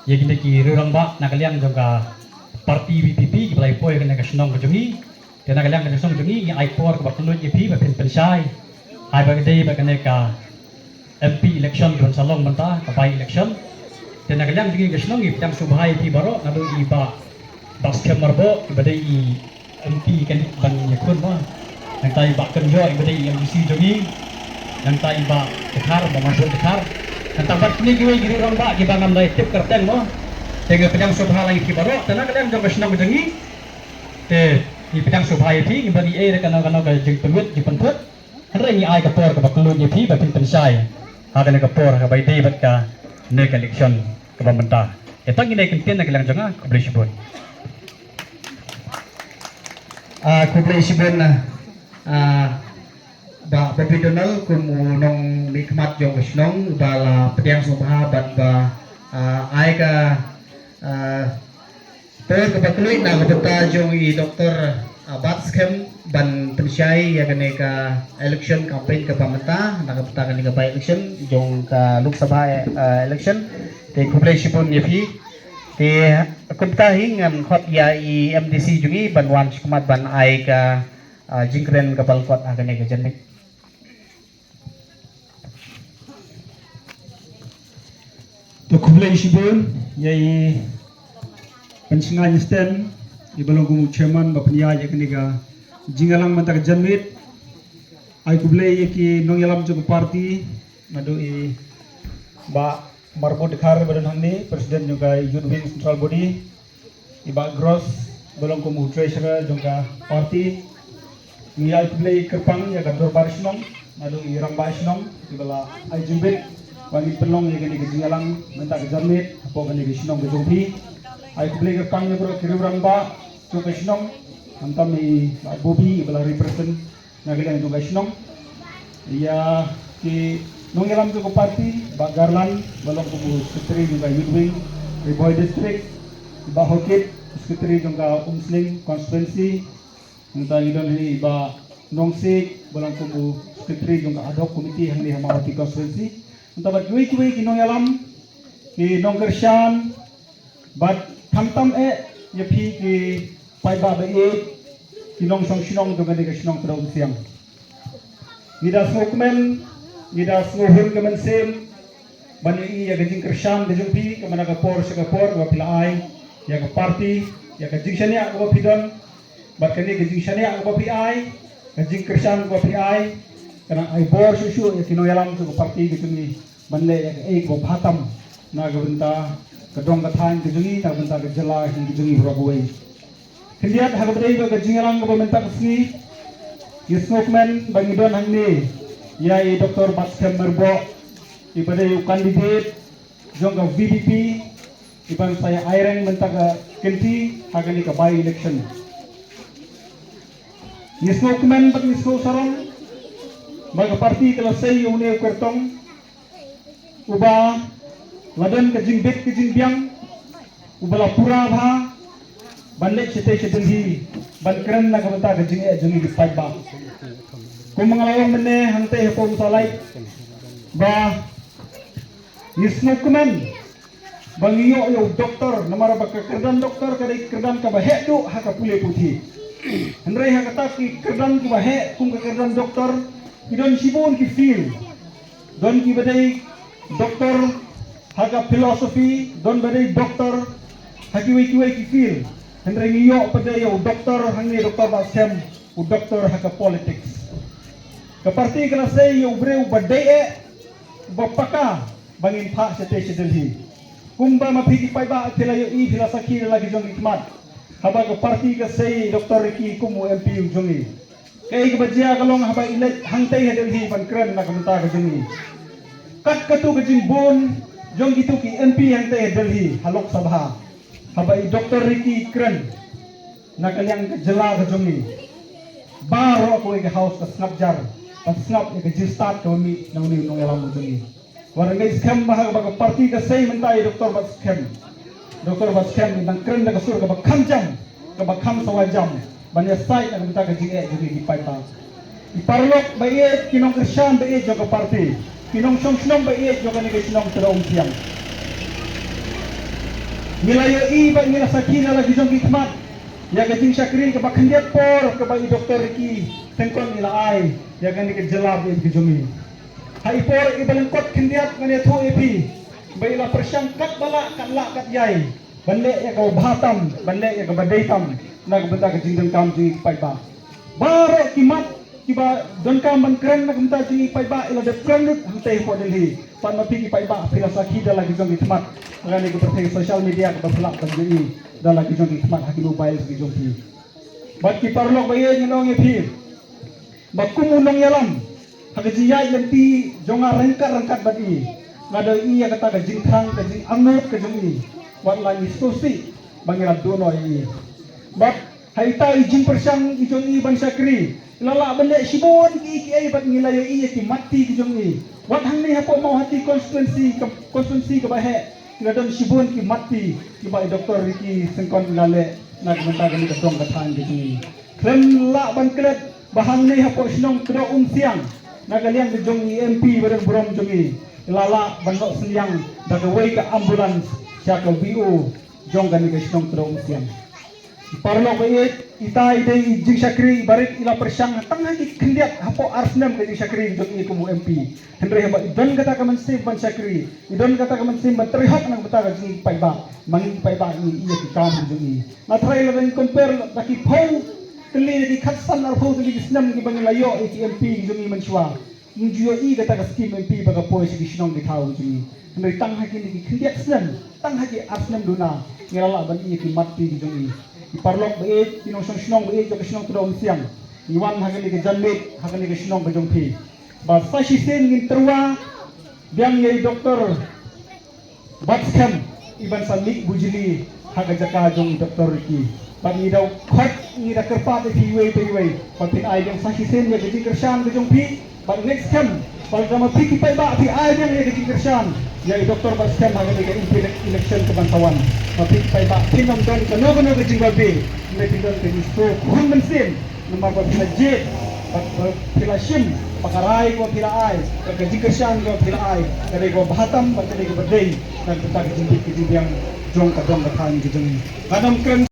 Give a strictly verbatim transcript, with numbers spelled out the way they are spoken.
ïa kine ki rangbah na ka liang jong ka party VPP kiba la ïa poi ha kane ka shnong ka jong ngi. Te na ka liang ka shnong jong ngi, ngi ai por kaba kylluid ïa phi ba phin pynshai. Haba ka dei ba kane ka MP election ka ban sa long mynta, ka by election. Te na ka liang jong ngi ka shnong ngi pdiang sngewbha ïa phi baroh, naduh i Bah, Bah Skhem Myrboh, iba dei i MP kane ban ïakhun mo. Nangta i Bah Kynjoh iba dei i MDC jong ngi. Nangta i Bah Dkhar, Bah Myrboh Dkhar. Nangta bad kine kiwei ki rangbah kiba ngam da tip kyrteng mo. Te nga pdiang sngewbha lang ïa phi baroh, te na ka liang jong ka shnong jong ngi. Te ngi pdiang sngewbha ïa phi, ngi ba ngi ei da kano kano ka jingpynwit jingpynthut. Hynrei ngi ai ka por kaba kylluid ïa phi ba phin pynshai ha kane ka por ha kaba ïadei bad kane ka election kaba mynta. Ïa tang kine ki ktien na ka liang jong nga, khublei shibun. Ah, khublei shibun, ah, Bah Bobby Donald kum u nongmihkhmat jong ka shnong uba la pdiang sngewbha bad ba, ah, ai ka, ah, por kaba kylluid na ka bynta jong i Doctor, ah, Bah Skhem ban pynshai ïa kane ka election campaign kaba mynta na ka bynta kane ka by election jong ka Lok Sabha, ah, election. Te khublei shibun ïa phi. Te kumta hi ngan khot ïa i MDC jong ngi ban wan sha khmat ban ai ka, ah, jingkren kaba lyngkot ha kane ka janmiet. To khublei shibun ïa i Pynshngaiñ Sten, iba long kum u chairman ba pynïaid ïa kane ka jingïalang mynta ka janmiet. Ai khublei ïa ki nongïalam jong ka party, naduh i Bah Marbud Dkhar ba don hangne, president jong ka Youth Wing Central Body, i Bah Gross ba long kum u treasurer jong ka party. Ngi ai khublei kyrpang ïa ka dorbar shnong, naduh i rangbah shnong kiba la ai jingbit ba ngin pynlong ïa kane ka jingïalang mynta ka janmiet hapoh kane ka shnong ka jong phi. Ai khublei kyrpang ïa baroh ki rangbah jong ka shnong, khamtam i Bah Bobby iba la represent na ka liang jong ka shnong. Ïa ki nongïalam jong ka party, Bah Garland ba long kum u secretary jong ka Youth Wing Ri Bhoi District, Bah Hokit, secretary jong ka Umsning constituency. Nangta ngi don hi Bah Nongsiej ba long kum u secretary jong ka ad hoc committee hangne ha Mawhati constituency. Nangta bad kiwei kiwei ki nongïalam, ki nongkyrshan, bad khamtam eh ïa phi ki paidbah ba ïeit, ki nongshong shnong jong kane ka shnong Tnad Umsiang. Ngi da sngewkmen, ngi da sngewhun ka mynsiem ban ïohi ïa ka jingkyrshan ka jong phi, kaba na ka por sha ka por kaba phi la ai ïa ka party, ïa ka jingshaniah kaba phi don. Bad kane ka jingshaniah kaba phi ai, ka jingkyrshan kaba phi ai, ka nang ai bor shuh shuh ïa ki nongïalam jong ka party ka jong ngi ban leh ïa kaei kaba bha tam na ka bynta ka dong ka thaiñ ka jong ngi, na ka bynta ka jylla ka jong ngi baroh kawei. Khyndiat ha kaba dei bad ka jingïalang kaba mynta ka sngi, ngi sngewkmen ba ngi don hangne ïa i Doctor Batskhem Myrboh, iba dei u candidate jong ka VPP, iban sa ïa aireng mynta ka kynti ha kane ka by election. Ngi sngewkmen bad ngi sngewsarong ba ka party ka la sei ïa une u kyrtong uba la don ka jingbit ka jingbiang, uba la pura bha ban leit shatei sha Delhi ban kren na ka bynta ka jingeh jong ngi ki paidbah. Kum nga la ong mynne hangtei hapoh Umsallai ba ngi sngewkmen ba ngi ïoh ïa u doktor, namar ba ka kyrdan doktor ka dei kyrdan kaba heh duh ha ka pule puthi. Hynrei ha kata ki kyrdan kiba heh kum ka kyrdan doktor, ki don shibun ki field. Don kiba dei doktor ha ka philosophy, don ba dei doktor ha kiwei kiwei ki field. Hynrei ngi ïoh pat ïa u doktor hangne, Doktor Batskhem, u doktor ha ka politics. Ka party ka la sei ïa u briew uba dei eh, uba paka ba ngin phah shatei sha Delhi. Kumba ma phi ki paidbah phi la ïohi, phi la sakhi da la ki jong ki khmat, haba ka party ka sei ïa i Doktor Ricky kum u MP u jong ngi. Kaei kaba jia ka long haba i leit hangtei ha Delhi ban kren na ka bynta ka jong ngi. Kat katu ka jingbun jong kitu ki MP hangtei ha Delhi ha Lok Sabha, haba i Doktor Ricky i kren na ka liang ka jylla ka jong ngi, baroh kawei ka House ka sngap jar, ka sngap ïa ka jingstad kaba mih na une u nongïalam u jong ngi. Wat ngeit skhem ba ha kaba ka party ka sei mynta ïa Doktor Batskhem. Doktor Batskhem i dang kren da ka sur kaba kham jam, kaba kham sawa jam ban ïasaid na ka bynta ka jingeh jong ngi ki paidbah. Ki paralok ba ïeit, ki nongkyrshan ba ïeit jong ka party, ki nongshong shnong ba ïeit jong kane ka shnong Tnad Umsiang. Ngi la ïohi bad ngi la sakhi na la ki jong ki khmat ïa ka jingshakri kaba khyndiat por kaba i Doktor Ricky Syngkon i la ai ïa kane ka jylla bad ka jong i. Ha i por iba lyngkot khyndiat ngan ïathuh ïa phi ba i la pyrshang katba lah, kat lah kat ïai ban leh ïa kaba bha tam, ban leh ïa kaba dei tam na ka bynta ka jingdonkam jong i ki paidbah. Baroh ki mat kiba donkam ban kren na ka bynta jong i ki paidbah i la dep kren lut hangtei hapoh Delhi. Pat ma phi ki paidbah phi la sakhi da la ki jong ki khmat ha kane ka pyrthei social media kaba phylla ban jong i da la ki jong ki khmat ha ki mobile ki jong phi. Bad ki paralok ba ïeit, ngan ong ïa phi ba kum u nongïalam ha ka jingïaid lynti jong nga ryngkat ryngkat bad i, nga da ïohi ïa kata ka jingthrang, ka jingangnud ka jong i. Wat la ngi sngewsih ba ngi la duh noh ïa i. Bad ha ita i jingpyrshang i jong i ban shakri, i la lah ban leh shibun ki, ki ei bad ngi la ïohi ïa ki mat ti ki jong i. Wat hangne hapoh Mawhati constituency, ka constituency kaba heh, ki la don shibun ki mat ti kiba i Doktor Ricky Syngkon i la leh na ka bynta kane ka dong ka thaiñ ka jong i. Khlem lah ban klet ba hangne hapoh shnong Kdaw Umsiang na ka liang ka jong i M P ba don burom jong i, i la lah ban noh synñiang da kawei ka ambulance sha ka V O jong kane ka shnong Kdaw Umsiang. Paralok ba ïeit, ita i dei i jingshakri barit i la pyrshang tang ha ki khyndiat hapoh ar snem ka jingshakri jong i kum u M P. Hynrei haba i don kata ka mynsiem ban shakri, i don kata ka mynsiem ban trei hok na ka bynta ka jong i ki paidbah, ma ngi ki paidbah ngi ïohi ïa ki kam ki jong i. Nga tharai lada ngi compare da ki phew tylli, da ki khatsan arphew tylli ki snem kiba ngi la ïoh ïa ki M P ki jong i mynshuwa, ngim ju ïohi kata ka skim M P ba ka poi sha ki shnong ki thaw ki jong i. Hynrei tang ha kine ki khyndiat snem, tang ha ki ar snem duna, ngi la lah ban ïohi ïa ki mat ti ki jong i. Ki paralok ba ïeit, ki nongshong shnong ba ïeit jong ka shnong Kdaw Umsiang, ngi wan ha kane ka janmiet ha kane ka shnong ka jong phi ba sa shisien ngin tyrwa biang ïa i Doktor Batskhem i ban sa mih bujli ha ka jaka jong i Doktor Ricky. Bad ngi da khot, ngi da kyrpad ïa phi iwei pa iwei ba phin ai biang sa shisien ïa ka jingkyrshan ka jong phi. Bad next time, bad lada ma phi ki paidbah phi ai biang ïa ka jingkyrshan ïa i Doktor Batskhem ha kane ka M P ele-, election kaban sa wan, ma phi ki paidbah phin ym don kano kano ka jingbabe, hynrei phin don ka jingsngewkhun mynsiem. Namar ba phi la jied, ba, ba phi la shim ba ka rai kaba phi la ai, ba ka jingkyrshan kaba phi la ai, ka dei kaba bha tam bad ka dei kaba dei na ka bynta ka jingbit ka jingbiang jong ka dong ka thaiñ ka jong ngi. Ngan ym kren